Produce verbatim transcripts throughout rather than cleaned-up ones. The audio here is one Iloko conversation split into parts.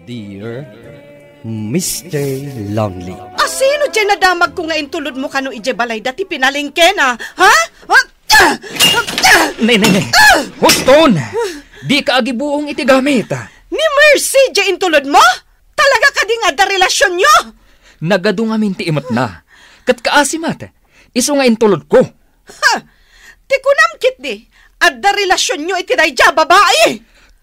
Dear Mister Lonely. A, sino diay nadamagko nga intulodmo kano idiay balayda ti pinalengkena? Ha? Ha? Ne, ne, ne. Huston! Dika agibuong iti gamit. Ni Mercy diay intulodmo? Talaga kadi nga adda relasionyo? Nagadu ngamin ti imetna. Ket kaasi met, isu nga intulodko. Ha! Ti kunam ketdi, adda relasionyo iti daydiay a babai!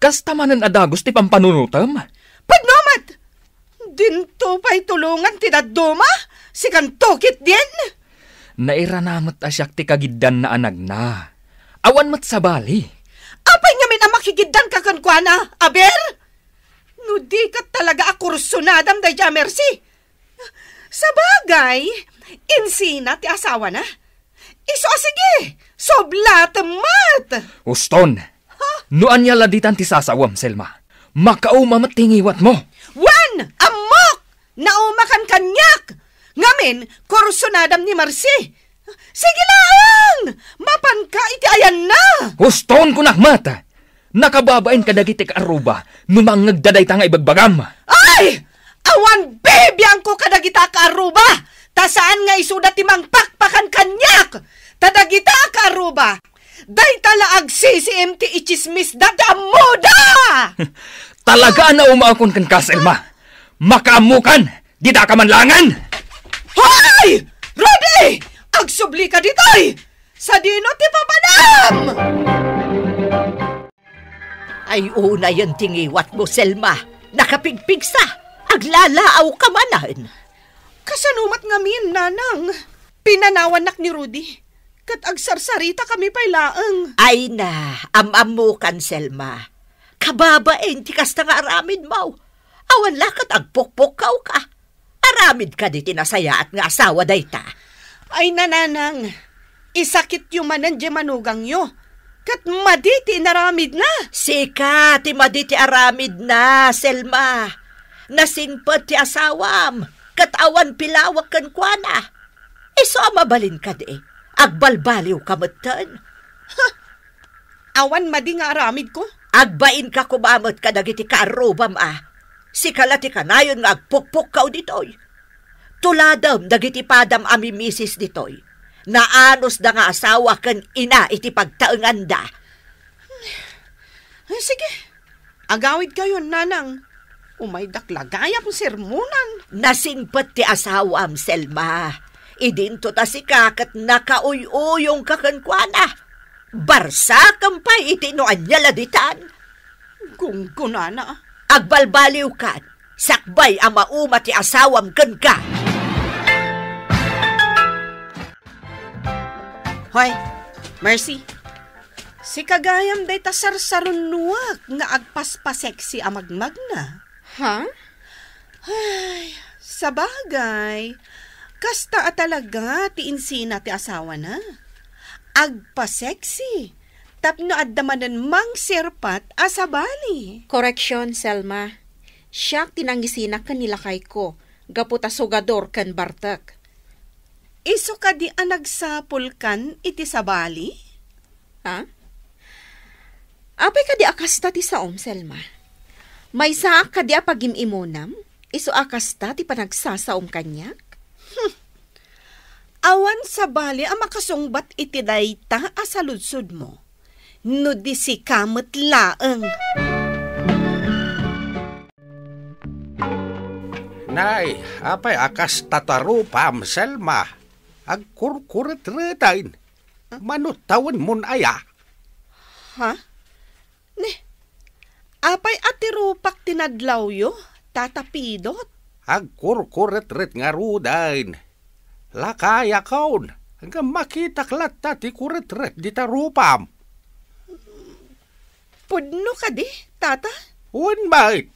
Kasta manen a dagus ti pampanunotem? Pudno met! Dinto pay tulongan ti dadduma? Sikanto ketdin? Nairana met a siak ti kagiddanna a nagna. Awan met sabali. Apay ngamin a makigiddanka kenkuana, Aber? No di ket talaga a kursunadam daydiay a Mercy. Sabagay, insina ti asawana. Isu a sige, sublatem met. Uston, Ha? No ania la ditan ti sasawem, Selma, makauma met ti ngiwatmo. Wen, ammok! Naumakan kaniak! Ngamin, kursunadam ni Mercy. Sige laeng! Mapanka iti ayanna! Uston, kunak met! Nakababain kadagiti kaarruba no mangngegda dayta nga ibagbagam. Ay! Awan bibiangko kadagita kaarruba! Ta saan nga isuda ti mangpakpakan kaniak! Ta dagita kaarruba, dayta la agsisiim ti itsismisda ti ammoda! Talaga a naumaakon kenka, Selma. Makaammokan, didaka manlangen! Hoy! Rudy! Agsublika ditoy! Sadino ti papanam? Ay, unayen ti ngiwatmo, Selma. Nakapigpigsa. Aglalaawka manen. Kasano met ngamin, Nanang? Pinanawannak ni Rudy. Ket agsarsaritakami pay laeng. Ay na, am-ammokan, Selma. Kababain ti kasta nga aramidmo. Awan la ket agpukpukkawka. Aramid kadi ti nasayaat nga asawa dayta? Ay, Nanang, isakityo manen diay manugangyo, ket madi ti inaramidna. Sika ti madi ti aramidna, Selma. Nasingpet ti asawam, ket awan pilawek kenkuana. Isu a mabalin kadi, agbalbaliwka metten. Awan madi nga aramidko. Agbainka koma met kadagiti kaarrubam a. Sika la ti kanayon nga agpukpukkaw ditoy. Tuladem dagiti padam a mimisis ditoy. Naanusda nga asawa ken ina iti pagtaenganda. Ay, sige. Agawidkayon, Nanang. Umaydak la gayam sermonan. Nasingpet ti asawam, Selma. Idinto ta sika ket nakauy-uyongka kenkuana. Barsakem pay iti no ania la ditan. Gunggonana. Agbalbaliwkan, sakbay a mauma ti asawam kenka. Hoy, Mercy. Sika gayam dayta sarsarunnuak nga agpaspaseksi a magmagna. Ha? Ay, sabagay, kasta a talaga ti insina ti asawana. Agpaseksi, tapno adda manen mangserpat a sabali. Koreksion, Selma. Siak ti nangisina ken ni lakayko, gapu ta sugador ken bartek. Isu kadi a nagsapulkan iti sabali? Ha? Apay kadi a kasta ti saom, Selma? Maysaak kadi a pagim-imunam, isu a kasta ti panagsasaom kaniak? Hmm. Awan sabali a makasungbat iti dayta a saludsodmo, no di sika met laeng. Nay, apay a kasta tarupam, Selma? Agkurkuretreten. Mano tawenmon aya? Ha? Ne, apay a ti rupak ti nadlawyo, Tata Pidot? Agkurkuretret ngaruden. Lakayakon, ngem makitak latta ti kuretret dita rupam. Pudno kadi, Tata? Wen met.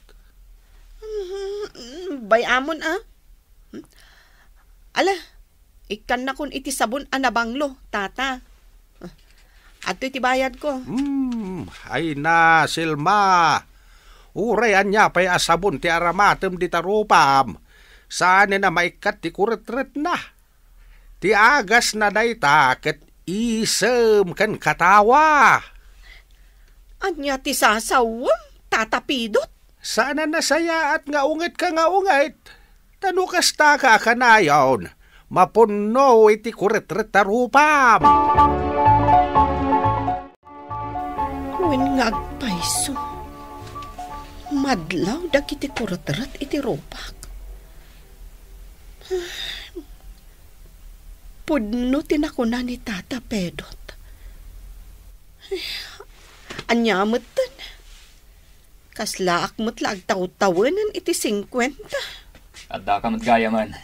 Mhm, bay-amon a. Ala, ikkannakon iti sabon a nabanglo, Tata. Adtoy ti bayadko. Hmm, ay na, Selma. Uray ania pay a sabon ti aramatem dita rupam, saanen a maikkat ti kuretretna. Ti agasna dayta ket isem ken katawa. Ania ti sasawem, Tata Pidot? Saan a nasayaat nga ungetka nga unget. Ta no kasta ka a kanayon, mapunno iti kuretret a rupam. Wen nga agpayso, madlaw dagiti kuretret iti rupak. Pudno ti nakuna ni Tata Pedot. Ania metten? Kaslaak met la agtawtawenen iti singkuenta. Addaka met gayamen.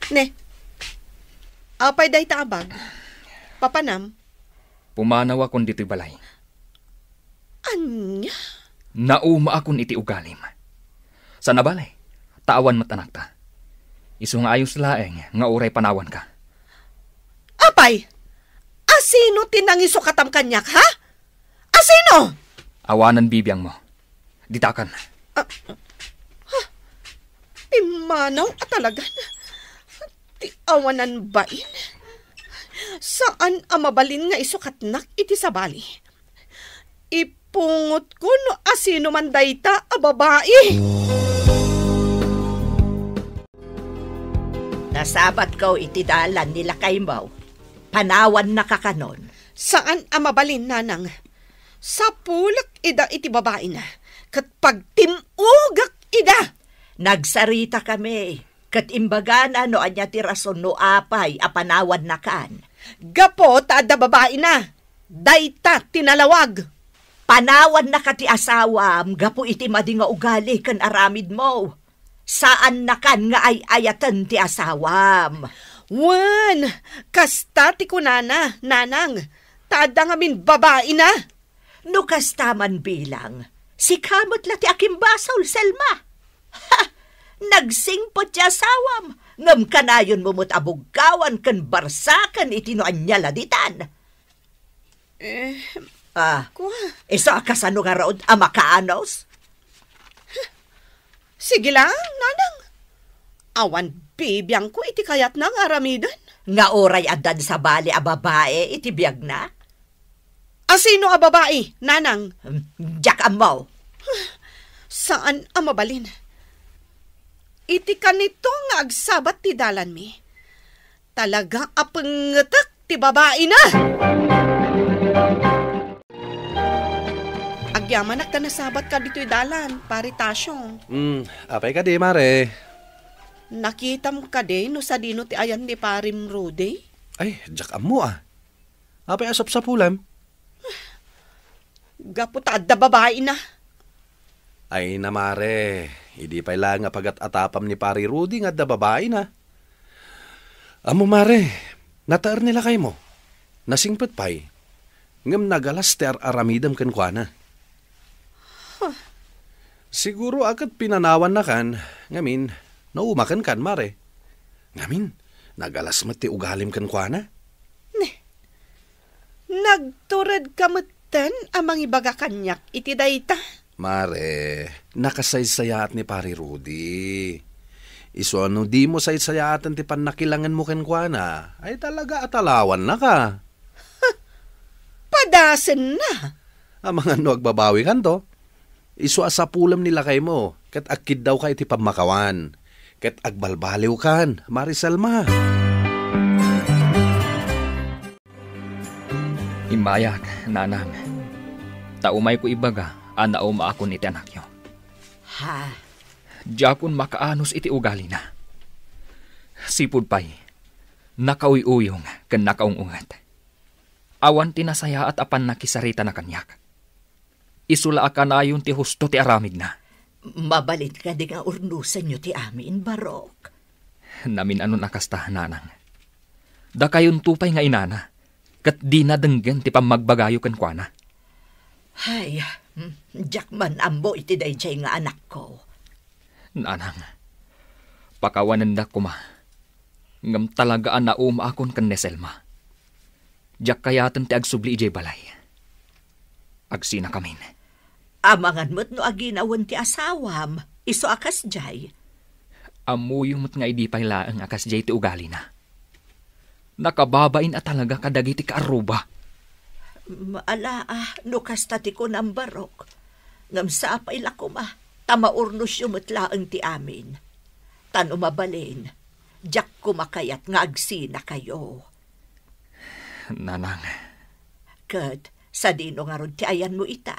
Ne, apay dayta a bag? Papanam? Pumanawakon ditoy balay. Ania? Naumaakon iti ugalim. Sana bale, ta awan met anakta. Isu nga ayos laeng nga uray panawanka. Apay, asino ti nangisukatam kaniak, ha? Asino? Awanan bibiangmo. Ditakan. Ah, ha? Pimmanaw a talagan. Ti awanan bain. Saan a mabalin nga isukatnak iti sabali. Ipungotko no asino man dayta a babai. Nasabatko iti dalan ni lakaymo. Panawannaka kanon. Saan a mabalin, nanang. Sapulek ida iti babaina, ket pagtim-ogak ida. Nagsaritakami, ket imbagana no ania ti rason no apay a panawannakan. Gapu ta adda babaina, dayta ti nalawag. Panawannaka ti asawam gapu iti madi nga ugali ken aramidmo. Saannakan nga ay-ayaten ti asawam. Wen, kasta ti kunana, nanang, ta adda ngamin babaina. No kasta man bilang, sika met la ti akimbasol, Selma. Ha! Nagsingpet ti asawam, ngem kanayonmo met a buggawan ken barsaken iti no ania la ditan. Eh, ah, kua? Isu a kasano ngarud a makaanus? Sige lang, nanang. Awan bibiangko iti kayatna nga aramiden. Nga uray addan sabali a babae iti biagna? Asino a babae, nanang? Hmm, diak ammo. Saan a mabalin. Iti kanito nga agsabat ti dalanmi, talaga a pengetek ti babaina. Agyamanak ta nasabatka ditoy dalan, Pare Tasio. Hmm, apay kadi, Mare? Nakitam kadi no sadino ti ayan ni Parem Rudy? Ay, diak ammo, ah. Apay a sapsapulem? Gapu ta adda babaina. Ay na, Mare, idi pay laeng a pagat-atapam ni Pare Rudy nga adda babaina. Ammo, Mare, nataer ni lakaymo. Nasingpet pay. Ngem nagalas ti ar-aramidem kenkuana. Huh. Siguro a ket pinanawannakan, ngamin, naumakenkan, Mare. Ngamin, nagalas met ti ugalim kenkuana. Ne, nagturedka metten a mangibaga kaniak iti dayta? Mare, nakasaysayaat ni Pare Rudy. Isu a no dimo saysayaaten ti pannakilangenmo kenkuana, ay talaga a talawannaka. Padasenna. Amangan no agbabawikanto, isu a sapulem ni lakaymo ket agkiddawka iti pammakawan, ket agbalbaliwkan, Mare Selma. Immayak, nanang, ta umayko ibaga a naumaakon iti anakyo. Ha? Diakon makaanus iti ugalina. Sipud pay, nakauy-uyong ken nakaung-unget. Awan ti nasayaat a pannakisaritana kaniak. Isu la a kanayon ti husto ti aramidna. Mabalin kadi nga urnosenyo ti amin, Barok? Namin-anon a kasta, nanang. Dakayonto pay nga inana, ket dina denggen ti pammagbagayo kenkuana. Ay, hmm, diak man ammo iti daydiay nga anakko. Nanang, pakawanendak koma. Ngem talaga a naumaakon ken ni Selma. Diak kayaten ti agsubli idiay balay. Agsinakamin. Amangan met no aginawen ti asawam, isu a kasdiay. Ammoyo met nga idi pay laeng a kasdiay ti ugalina. Nakababain a talaga kadagiti kaarruba. Ala, ah, no kasta ti kunam, Barok. Ngem sapay la koma ta maurnosyo met laeng ti amin. Ta no mabalin, diak koma kayat nga agsinakayo. Nanang. Ket sadino ngarud ti ayanmo ita?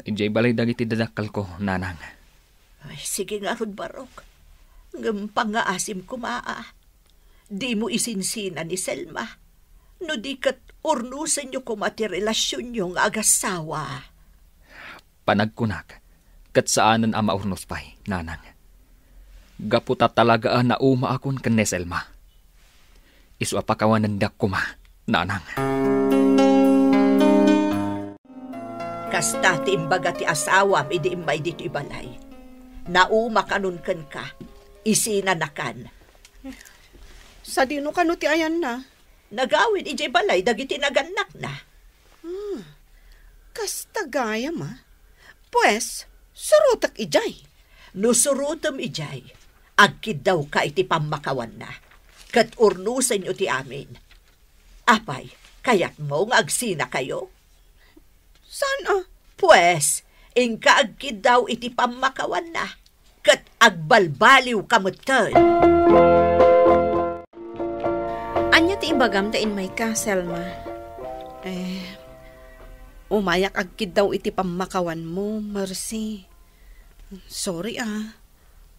Idiay balay dagiti dadakkelko, Nanang. Ay, sige ngarud, Barok. Ngem pangngaasim koma a dimo isinsina ni Selma. No di ket urnosenyo koma ti relasionyo nga agassawa. Panagkunak, ket saanen a maurnos pay, Nanang. Gapu ta talaga a naumaakon ken ni Selma. Isu a pakawanendak koma, Nanang. Kasta ti imbaga ti asawam idi immay ditoy balay. Naumakanon kenka, isinanakan. Sadino kano ti ayanna? Nagawid idiay balay dagiti nagannakna. Hmm. Kasta gayam, a. Pues, surotek idiay. No surotem idiay, agkiddawka iti pammakawanna, ket urnosenyo ti amin. Apay, kayatmo nga agsinakayo? Saan a? Pues, inka agkiddaw iti pammakawanna, ket agbalbaliwka metten. Ania ti ibagam ta immayka, Selma? Eh, umayak agkiddaw iti pammakawanmo, Mercy. Sorry, a.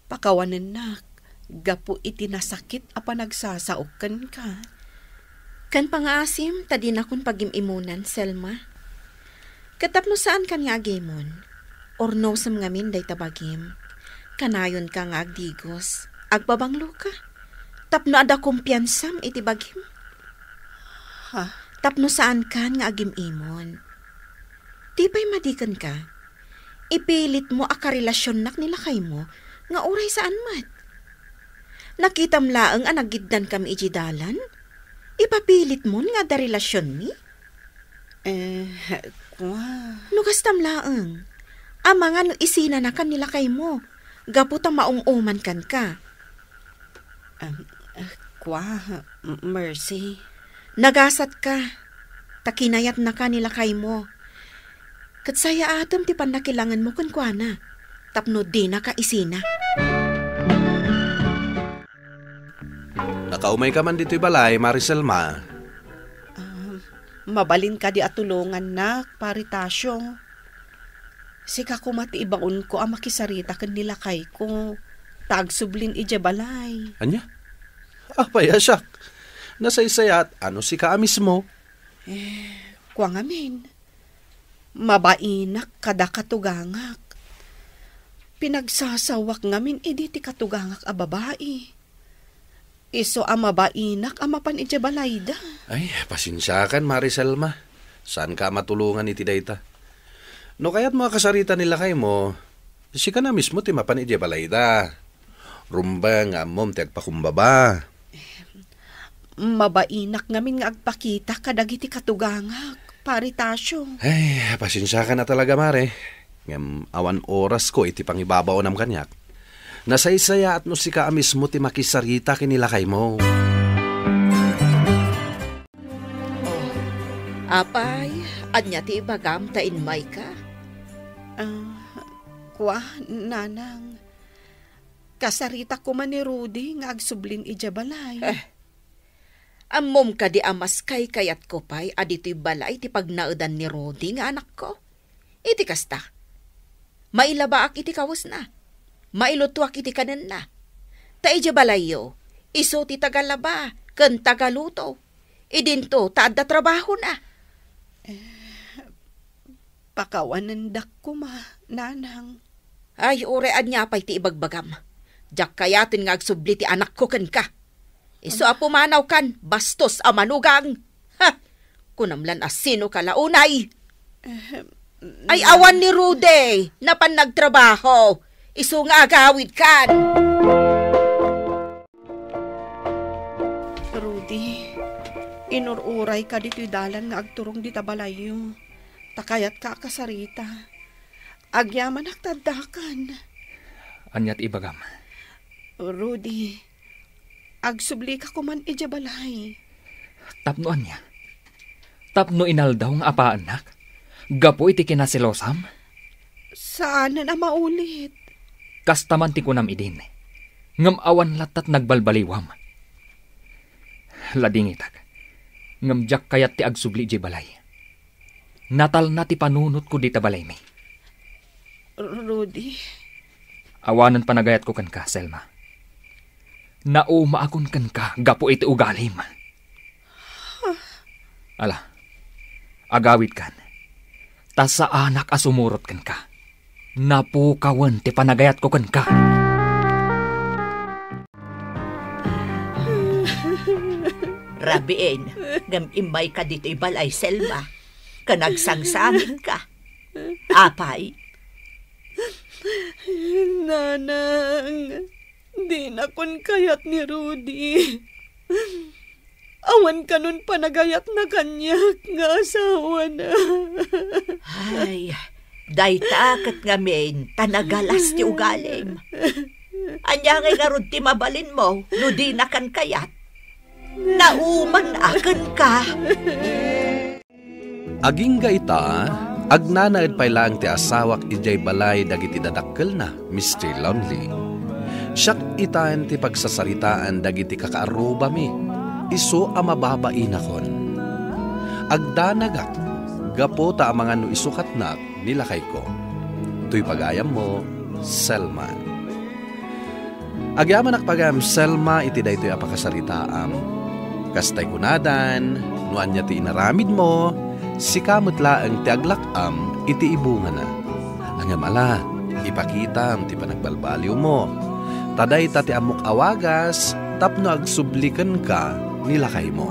Pakawanennak gapu iti nasakit a panagsasaok kenka. Ken pangngaasim ta dinakon pagim-imunan, Selma. Ket tapno saankan nga agimon, urnosem ngamin dayta bagim. Kanayonka nga agdigos, agbabangloka. Tapno adda kumpiansam iti bagim. Ha? Tapno saankan nga agim-imon. Ti pay madi kenka, ipilitmo a karelasionnak ni lakaymo nga uray saan met. Nakitam laeng a nagiddankami idiay dalan? Ipapilitmon nga adda relasionmi? Eh, kua. No kastam laeng, amangan no isinanakan ni lakaymo gapu ta maum-uman kenka. Em, eh, kua, M-, Mercy. Nagasatka, ta kinayatnaka ni lakaymo. Ket sayaatem ti pannakilangenmo kenkuana, tapno dinaka isina. Nakaumayka man ditoy balay, Mari Selma? Ah, mabalin kadi a tulongannak, Pari Tasio? Sika koma ti ibaonko a makisarita ken ni lakayko, ta agsublin idiay balay. Ania? Apay a siak? Nasaysayaat a no sika a mismo. Eh, kua ngamin. Mabainak kada katugangak. Pinagsasawak ngamin idi ti katugangak a babai. Isu a mabainak a mapan idiay balayda. Ay, pasensiakan, Mari Selma. Saanka a matulongan iti dayta. No kayatmo a kasarita ni lakaymo, sika na mismo ti mapan idiay balayda. Rumbeng nga ammom ti agpakumbaba. Mabainak ngamin nga agpakita kadagiti katugangak, Pari Tasio. Ay, pasensiakan a talaga, Mare. Ngem awan orasko iti pangibabaonam kaniak. Nasaysayaat no sika a mismo ti makisarita ken ni lakaymo. Oh, apay, ania ti ibagam ta immayka? Ah, kua, Nanang. Kasarita koma ni Rudy nga agsublin idiay balay. Eh, ammom kadi a mas kaykayatko pay a ditoy balay ti pagnaedan ni Rudy nga anakko? Iti kasta, mailabaak iti kawesna, mailutuak iti kanenna. Ta idiay balayyo, isu ti tagalaba ken tagaluto. Idinto ta adda trabahona. Eh, pakawanendak koma, Nanang. Ay, uray ania pay ti ibagbagam. Diak kayaten nga agsubli ti anakko kenka. Isu a pumanawkan, bastos a manugang. Ha! Kunam lan a sinoka la unay. Ahem, Ay, awan ni Rudy. Napan nagtrabaho. Isu nga agawidkan. Rudy, inur-urayka ditoy dalan nga agturong dita balayyo. Ta kayatka a kasarita. Agyamanak ta addakan. Ania ti ibagam? Rudy, agsublika koman idiay balay. Tapno ania? Tapno inaldaw nga apaannak? Gapu iti kinaselosam? Saanen a maulit. Kasta man ti kunam idin, ngem awan lattat nagbalbaliwam. Ladingitak, ngem diak kayat ti agsubli idiay balay. Natalna ti panunotko dita balaymi. Rudy. Awanen panagayatko kenka, Selma. Naumaakon kenka gapu iti ugalim. Ala, agawidkan, ta saanak a sumurot kenka. Napukawen ti panagayatko kenka. Rabiin, ngem immayka ditoy balay, Selma, ken agsangsangitka. Apay? Nanang, dinakon kayat ni Rudy. Awan kanon panagayatna kaniak nga asawana. Ay, dayta ket ngamin ta nagalas ti ugalim. Ania ngay ngarud ti mabalinmo no dinakan kayat? Nauman a kenka. Agingga ita, agnanaed pay laeng ti asawak idiay balay dagiti dadakkelna, Mister Lonely. Siak itan ti pagsasaritaan dagiti kakaarrubami, isu a mababainakon. Agdanagak gapu ta amangan no isukatnak ni lakayko. Toy pagayammo, Selma. Agyamanak pagayam, Selma, iti daytoy a pakasaritaam. Kastay kunadan, no ania ti inaramidmo, sika met laeng ti aglak-am iti ibungana. Ngem ala, ipakitam ti panagbalbaliwmo. Ta dayta ti ammok a wagas tapno agsubli kenka ni lakaymo.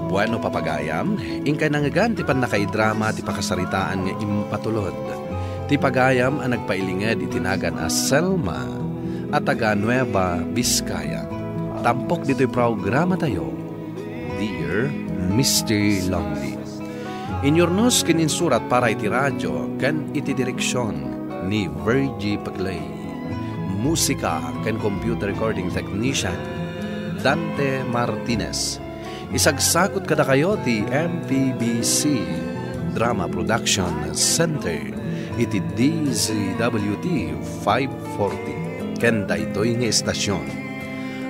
Bueno, papagayam, inkay nangngegan ti pannakaidrama ti pakasaritaan nga impatulod. Ti pagayam a nagpailinged iti nagan a Selma a taga Nueva Vizcaya. Tampok ditoy programatayo, Dear Mister Lonely. Inyurnos ken insurat para iti radio ken iti direksion ni Virgie Paclay. Musika ken computer recording technician, Dante Martinez. Isagsakot kadakayo ti M P B C Drama Production Center iti D Z W T five forty ken daytoy nga estasion.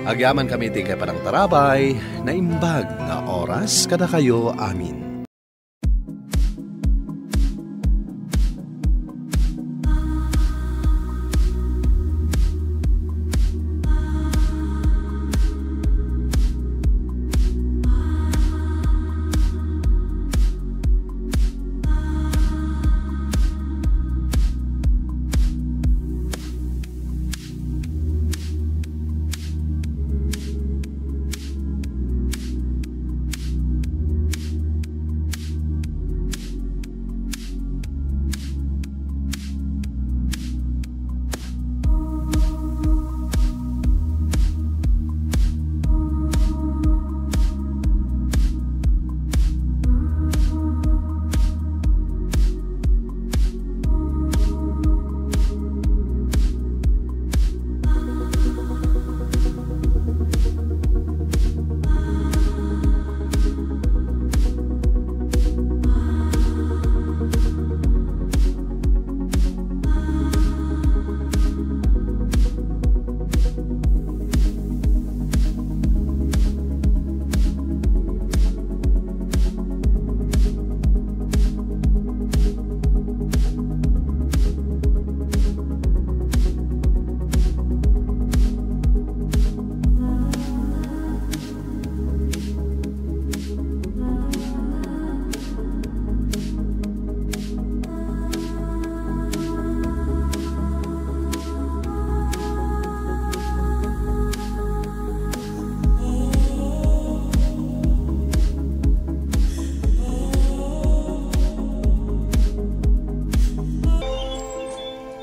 Agyamankami iti inkay panangtarabay, naimbag nga oras kadakayo amin.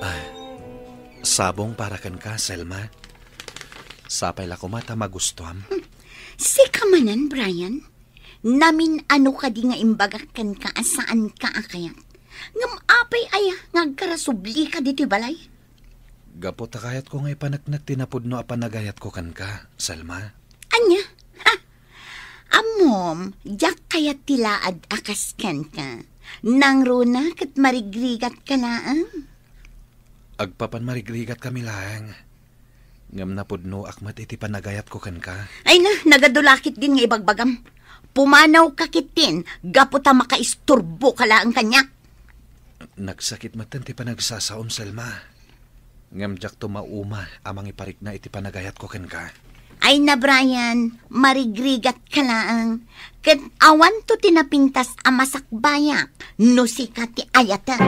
Ah, sabong para kenka, Selma. Sapay la koma ta magustuam. Sika manen, Brian. Namin-ano kadi nga imbagak kenka a saanka a kayat? Ngem apay aya nga agkarasublika ditoy balay? Gapu ta kayatko nga ipaneknek ti napudno a panagayatko kenka, Selma. Ania? Ha? Ammom, diak kayat ti laad a kas kenka. Nangruna ket marigrigatka laeng. Agpapan marigrigatkami laeng, ngem napudnoak met iti panagayatko kenka. Ay na, nagadu la ketdin nga ibagbagam. Pumanawka ketdin gapu ta makaisturboka laeng kaniak. Nagsakit metten ti panagsasaom, Selma. Ngem diakto mauma a mangiparikna iti panagayatko kenka. Ay na, Brian, marigrigatka laeng. Ket awanto ti napintas a masakbayak no sika ti ayaten.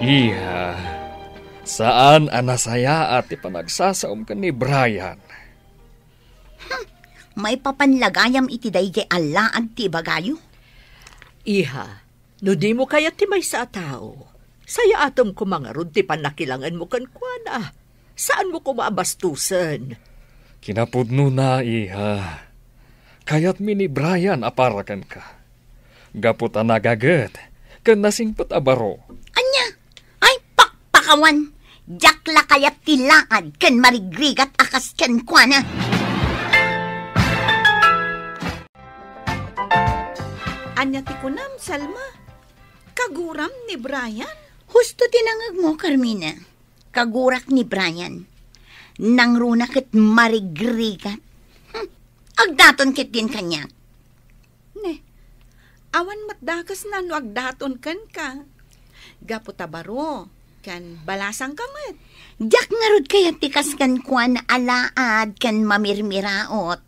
Iha, saan a nasayaat ti panagsasaom ken ni Brian. Hmm, maipapan la gayam iti daydiay a laad ti ibagayo? Iha, no dimo kayat ti maysa a tao, sayaatem koma ngarud ti pannakilangenmo kenkuana. Saanmo koma a bastusen. Kinapudnona, iha. Kayatmi ni Brian a para kenka. Gapu ta nagaget ken nasingpet a baro. Ania? Ay, pakpakawan! Diak la kayat ti laad ken marigrigat a kas kenkuana. Ania ti kunam, Selma? Kaguram ni Brian? Husto ti nangegmo, Carmina. Kagurak ni Brian. Nangruna ket marigrigat. Hmm. Agdaton ketdin kaniak. Ne, awan met dakesna no agdaton kenka. Gapu ta baro, ken balasangka met. Diak ngarud kayat ti kas kenkuana a laad ken mamirmiraot.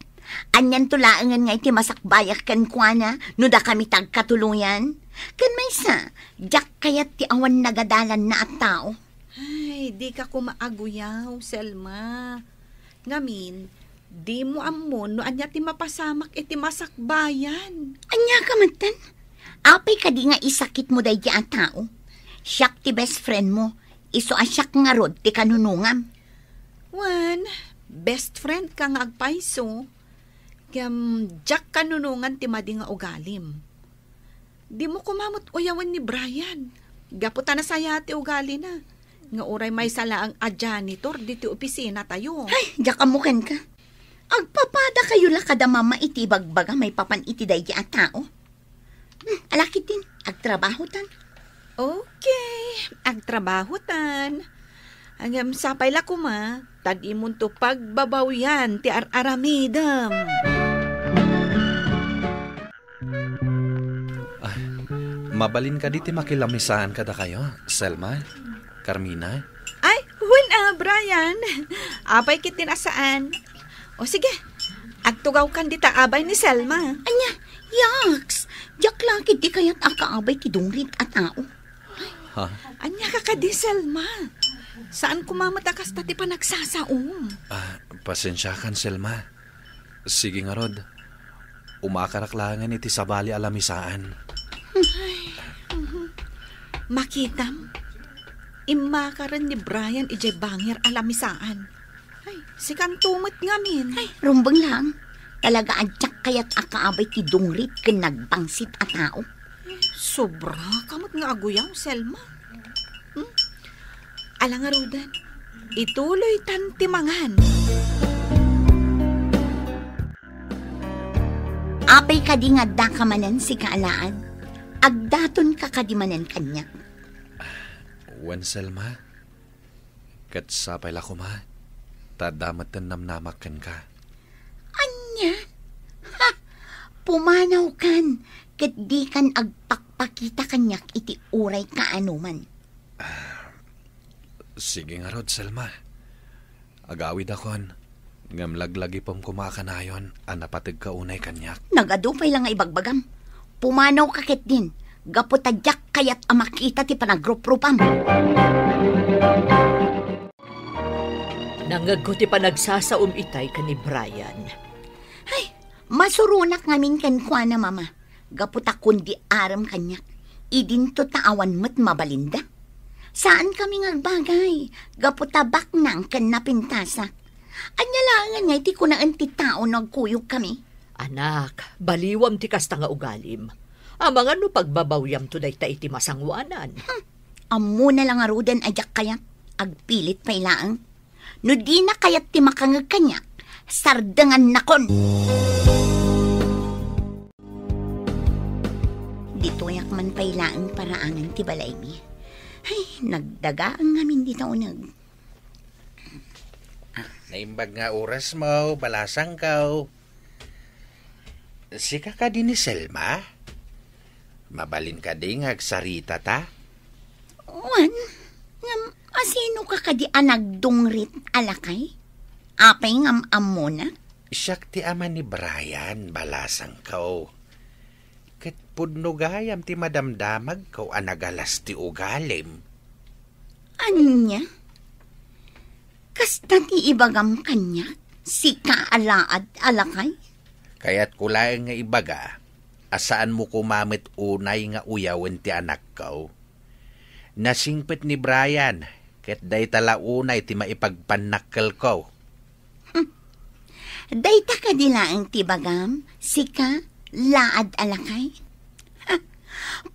Anianto laengen nga iti masakbayak kenkuana no dakami ti agkatuloyan? Ken maysa, diak kayat ti awan nagadalanna a tao. Ay, dika koma aguyaw, Selma. Ngamin, dimo ammo no ania ti mapasamak iti masakbayan. Ania ka metten? Apay kadi nga isakitmo daydi a tao? Siak ti best friend mo, isu a siak ngarud ti kanunongam. Wen, best friend ka nga agpayso, ngem diak kanunongan ti madi nga ugalim. Dimo koma met uyawen ni Brian. Gapu ta nasayaat ti ugalina, nga uray maysa laeng a janitor ditoy opisinatayo. Ay, diak ammo kenka. Agpapadakayo la kada mama iti ibagbaga maipapan iti daydi a tao. Hmm, ala ketdin, agtrabahotan. Okay, agtrabahotan. Ngem sapay la koma, ta dimonto pagbabawian ti ar-aramidem. Ah, mabalin kadi ti makilamisaan kadakayo, Selma? Carmina? Ay, wen a, Brian. Apay ketdin a saan. O sige, agtugawkan dita abay ni Selma. Ania, yaks, diak la ketdi kayat a kaabay ti dungrit a tao. Ha? Ania ka kadi, Selma? Saan koma met a kasta ti panagsasaom. Ah, pasensiakan, Selma. Sige ngarud, umakarak laengen iti sabali a lamisaan. Ay, mhm. Makitam, immakaren ni Brian idiay bangir a lamisaan. Ay, sikanto met ngamin. Ay, rumbeng lang. Talaga a diak kayat a kaabay ti dungrit ken nagbangsit a tao. Sobra ka met nga aguyaw, Selma. Hmm? Ala ngaruden, ituloytan ti mangan. Apay kadi nga addaka manen sika a laad? Agdatonka kadi manen kaniak? Wen, Selma. Ket sapay la koma, ta adda metten namnamak kenka. Ania? Ha! Pumanawkan, ket dikan agpakpakita kaniak iti uray kaanoman. Ah, sige ngarud, Selma. Agawidakon, ngem laglagipem koma a kanayon a napateg ka unay kaniak. Nagadu pay la nga ibagbagam. Pumanawka ketdin, gapu ta diak kayat a makita ti panagruprupam. Nangngegko ti panagsasaom itay ken ni Brian. Ay, masuronak ngamin kenkuana, Mama. Gapu ta kundi arem kaniak, idinto ta awan met mabalinda. Saan kami nga agbagay, gapu ta baknang ken napintasak. Ania laengen nga iti kunaen ti tao no agkuyogkami? Anak, baliwam ti kasta nga ugalim. Amangan no pagbabawiamto dayta iti masangoanan. Hmm, ammona la ngaruden a diak kayat, agpilit pay laeng. No dina kayat ti makangeg kaniak, sardengannakon. Ditoyak man pay laeng paraangan ti balaymi. Ay, nagdagaang ngamin dita uneg. Naimbag nga oras mo, balasangko. Sika kadi ni Selma? Mabalin kadi nga agsaritata? Wen, ngem asino ka kadi a nagdungrit a lakay? Apay ngem ammona? Siak ti ama ni Brian, balasangko. Ket pudno gayam ti madamdamagko a nagalas ti ugalim. Ania? Kasta ti ibagam kaniak, sika a laad a lakay? Kayatko laeng nga ibaga a saanmo koma met unay nga uyawen ti anakko. Nasingpet ni Brian, ket dayta la unay ti maipagpannakkelko. Hmm. Dayta kadi laeng ti bagam, sika, laad a lakay? Ha,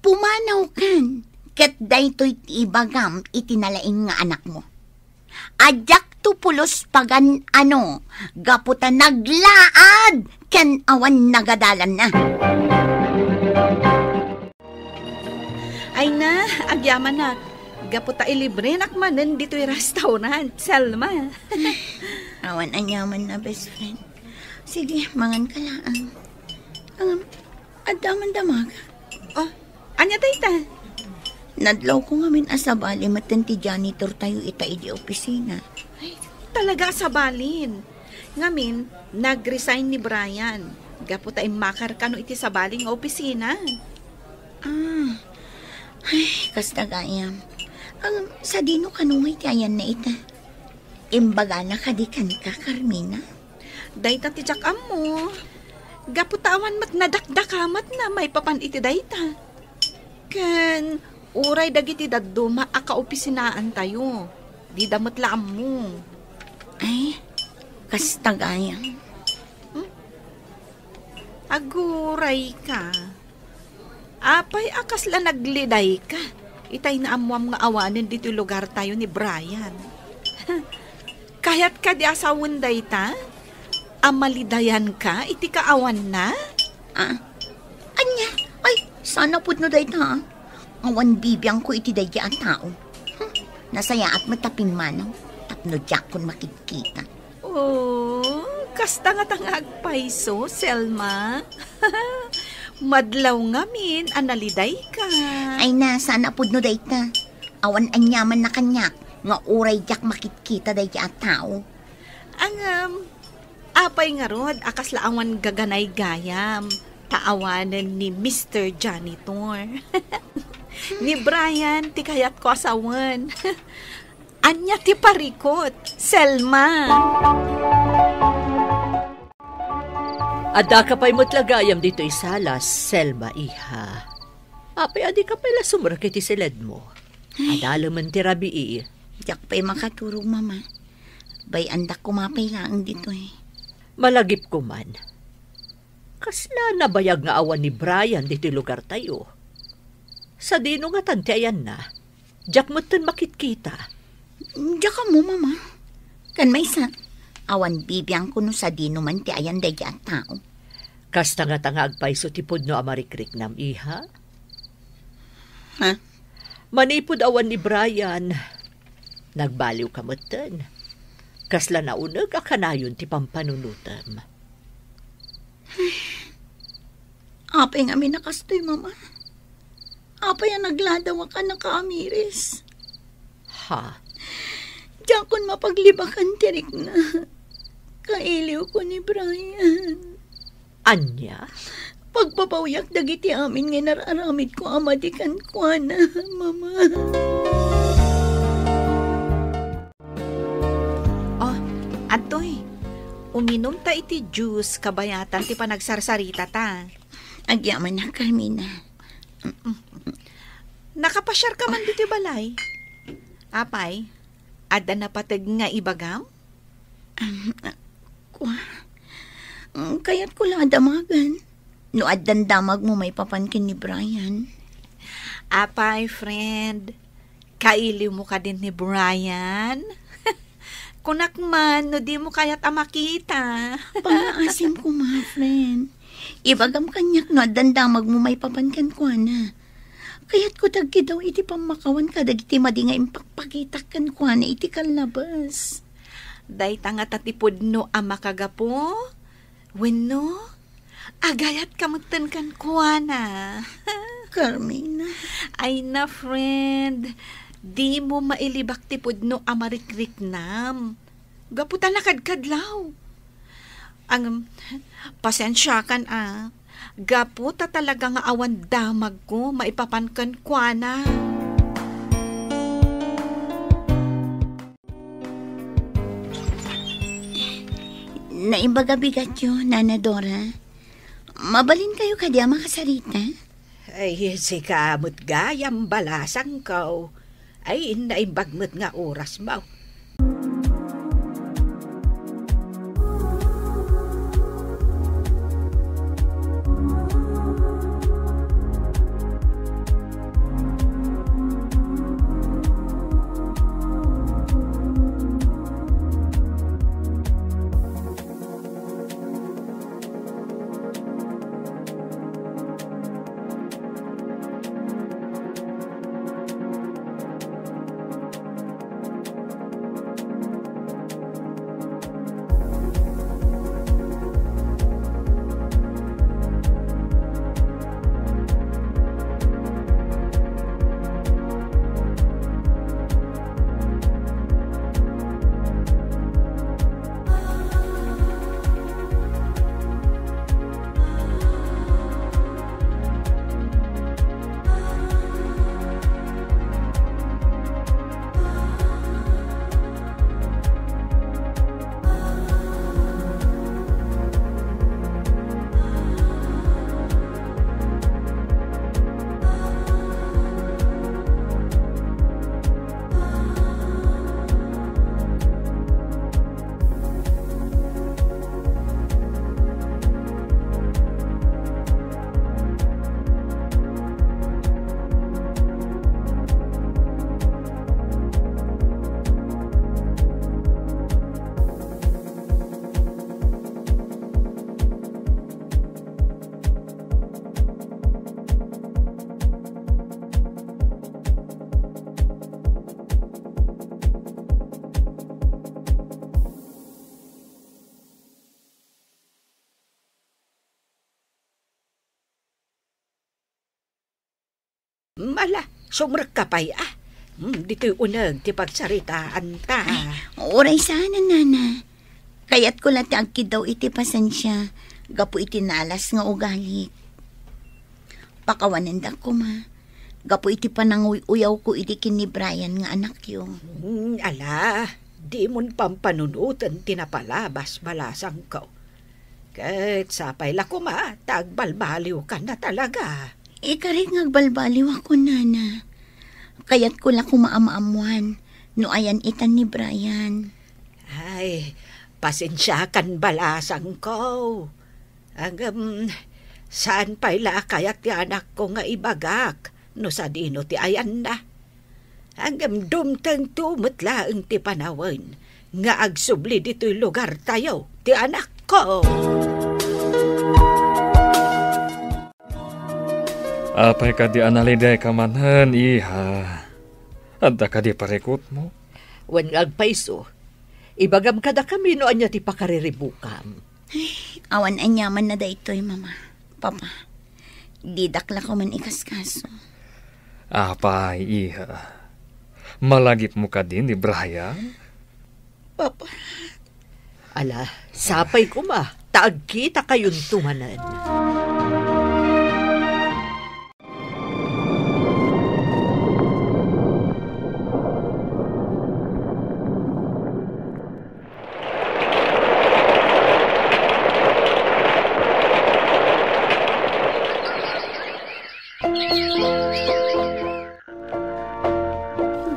pumanawkan, ket daytoy ti ibagam iti nalaing nga anakmo. Diakto pulos pagan-ano, gapu ta naglaad ken awan nagadalanna. Ay na, agyamanak. Gapu ta ilibrenak manen ditoy restaurant, Selma. Awan aniamanna, best friend. Sige, mangan ka laang. Ngem, adda man damaga. Oh, ania dayta? Nadlawko ngamin a sabali metten ti janitor tayo ita idi opisina. Ay, talaga a sabalin. Ngamin, nag-resign ni Brian. Gapu ta immakar kano iti sabali nga opisina. Ah. Ay, kasta gayam. Ang sadino kano nga iti ayanna ita? Imbagana kadi kenka, Carmina? Dayta ti diak ammo. Gapu ta awan met nadakdakamatna maipapan iti dayta. Ken uray dagiti dadduma a kaopisinaantayo, dida met la ammo. Ay, kasta gayam. Hmm? Aguray ka. Apay a kasla nagliday ka? Itay naammoam nga awanen ditoy lugar tayo ni Brian. Kayat kadi a sawen dayta? A malidayan ka iti kaawanna? Ah, ania? Ay, sana pudno dayta, ah. Awan bibiangko iti daydi a tao. Hmm, nasayaat met ta pimmanaw tapno diakon makitkita. Oh, kasta nga ta nga agpayso, Selma. Madlaw ngamin a naliday ka. Ay na, sana pudno dayta. Awan aniamanna kaniak nga uray diak makitkita daydi a tao. Ngem, apay ngarud a kasla awan gaganay gayam ta awanen ni Mister Janitor? Ni Brian ti kayatko a sawen. Ania ti parikut, Selma? Addaka pay met la gayam ditoy sala, Selma, iha. Apay a dika pay la sumrek iti siledmo? Ay. Adalemen ti rabii. Diak pay makaturog, Mama. Bay-andak koma pay laeng ditoy. Malagipko man. Kasla nabayag nga awan ni Brian ditoy lugartayo. Sadino ngatan ti ayanna? Diak metten makitkita. Diak ammo, Mama. Ken maysa, awan bibiangko no sadino man ti ayan daydi a tao. Kasta ngata nga agpayso ti pudno a marikriknam, iha? Ha? Manipud awan ni Brian, nagbaliwka metten. Kasla nauneg a kanayon ti pampanunotem. Apay ngamin a kastoy, Mama? Apay a nagladawak a nakaamiris? Ha? Diakon mapaglibakan ti rikna. Kailiwko ni Brian. Ania? Pagbabawiak dagiti amin nga inar-aramidko a madi kenkuana, Mama. Oh, adtoy. Uminum ta iti juice kabayatan ti panagsarsaritata. Agyamanak, Carmina. Nakapasiar ka man ditoy balay? Apay, adda napateg nga ibagam? Um, ah, kua, mm, kayatko la a damagan. No addan damagmo maipapan ken ni Brian. Apay, friend, kailiwmo kadin ni Brian? Kunak man, no dimo kayat a makita. Pangngaasim koma, friend. Ibagam kaniak no addan damagmo maipapan kenkuana. Kayatko ti agkidaw iti pammakawan kadagiti madi nga impakpakitak kenkuana iti kallabes. Dayta ngata ti pudno a makagapu? Wenno, agayatka metten kenkuana? Carmina. Ay na, friend. Dimo mailibak ti pudno a marikriknam. Gapu ta nakadkadlaw. Ang, pasensiakan a. Gapu ta talaga nga awan damagko maipapan kenkuana. Naimbag a bigatyo, Nana Dora. Mabalinkayo kadi a makasarita? Ay, sika met gayam, balasangko. Ay, naimbag met nga oras mo. Mala, sumrekka pay, a. Hmm, ditoy uneg ti pagsaritaanta. Uray saan, nana. Kayatko la ti agkidaw iti pasensia gapu iti nalas nga ugalik. Pakawanendak koma, gapu iti pananguy-uyawko idi ken ni Brian nga anakyo. Hmm, ala, dimon pampanunoten ti napalabas, balasangko. Ket sapay la koma ta agbalbaliwkan a talaga. Ikarik nga agbalbaliwakon, nana. Kayatko la koma a maammoan no ayan itan ni Brian. Ay, pasensiakan, balasangko. Ngem, saan pay la a kayat ti anakko nga ibagak no sadino ti ayanna. Ngem dumtengto met laeng ti panawen nga agsubli ditoy lugartayo ti anakko. Apay kadi a nalidayka manen, iha? Adda kadi parikutmo? Wen nga agpayso, ibagam kadakami no ania ti pakariribukam. Ay, awan aniamanna daytoy, Mama, Papa. Didak la koma ikaskaso. Apay, iha? Malagipmo kadi ni Brian? Papa. Ala, sapay koma, ta agkitakayonto manen.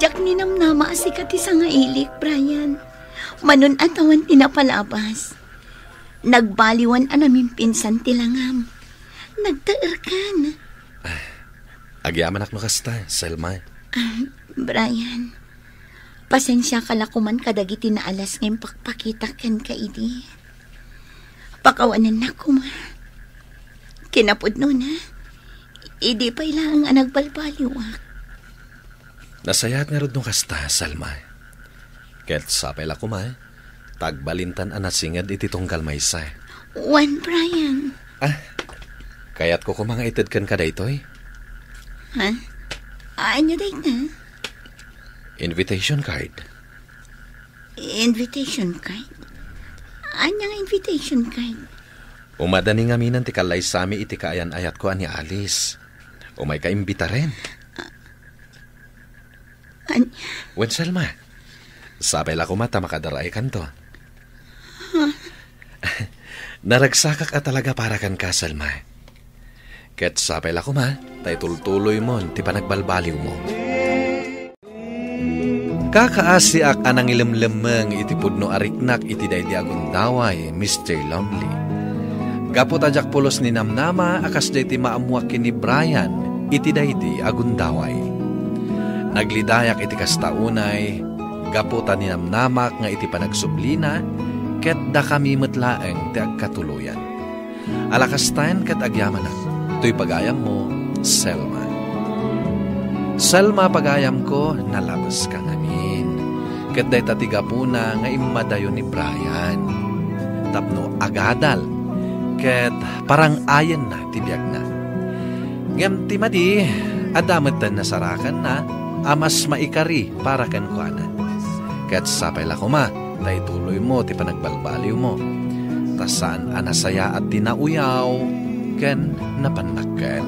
Diak ninamnama a sika ti sangailik, Brian. Manon a tawen ti napalabas. Nagbaliwan a namimpinsan ti langam. Nagtaerkan. Agyamanak no kasta, Selma. Ah, Brian, pasensiaka la koman kadagiti naalas nga impakpakitak kenka idi. Pakawanennak koma. Kinapudnona, Idi pay laeng a nagbalbaliwak. Nasayaat ngarud no kasta, Selma. Ket sapay la koma, ta agbalintan a nasinged iti tunggal maysa. Wen, Brian. Ah, kayatko koma nga ited kenka daytoy. Ha? Ania dayta? Invitation card. Invitation card? Ania nga invitation card? Umadani ngaminen ti kallaysami iti kaayan-ayatko a ni Alice. Umayka imbitaren. An- Wen, Selma, sapay la koma ta makadaraaykanto. Naragsakak a talaga para kenka, Selma. Ket sapay la koma ta itultuloymon ti panagbalbaliwmo. Kakaasiak a nangilemlemmeng iti pudno a riknak iti daydi a gundaway, Mister Lonely. Gapu ta diak pulos ninamnama a kasdiay ti maammoak ken ni Brian iti daydi a gundaway. Naglidayak iti kasta unay, gapu ta ninamnamak nga iti panagsublina, ket dakami met laeng ti agkatuloyan. Ala kastaen ket agyamanak, toy pagayammo, Selma. Selma, pagayamko, nalabeska ngamin. Ket dayta ti gapuna nga immadayo ni Brian. Tapno agadal, ket parang-ayenna ti biagna. Ngem ti madi, adda metten nasarakanna a mas maikari para kenkuana. Ket sapay la koma, ta ituloymo ti panagbalbaliwmo. Ta saan a nasayaat ti nauyaw ken napannakkel.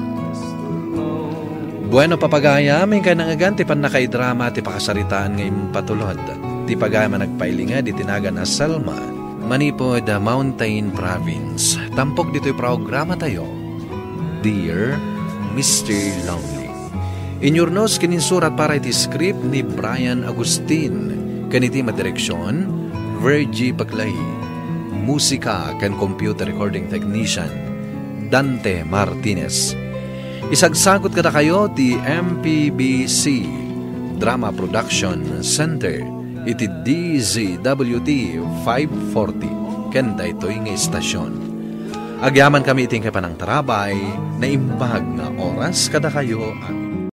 Bueno, papagayam, inkay nangngegan ti pannakaidrama ti pakasaritaan nga impatulod ti pagayam a nagpailinged iti nagan a Selma, manipud Mountain Province. Tampok ditoy programatayo, Dear Mister Lonely. Inyurnos ken insurat para iti script ni Brian Agustin, ken iti madireksion, Virgie Baglay. Musika ken computer recording technician, Dante Martinez. Isagsagut kadakayo ti M P B C Drama Production Center iti D Z W T five forty ken daytoy nga istasion. Agyamankami iti inkay panangtarabay, naimbag nga oras kadakayo a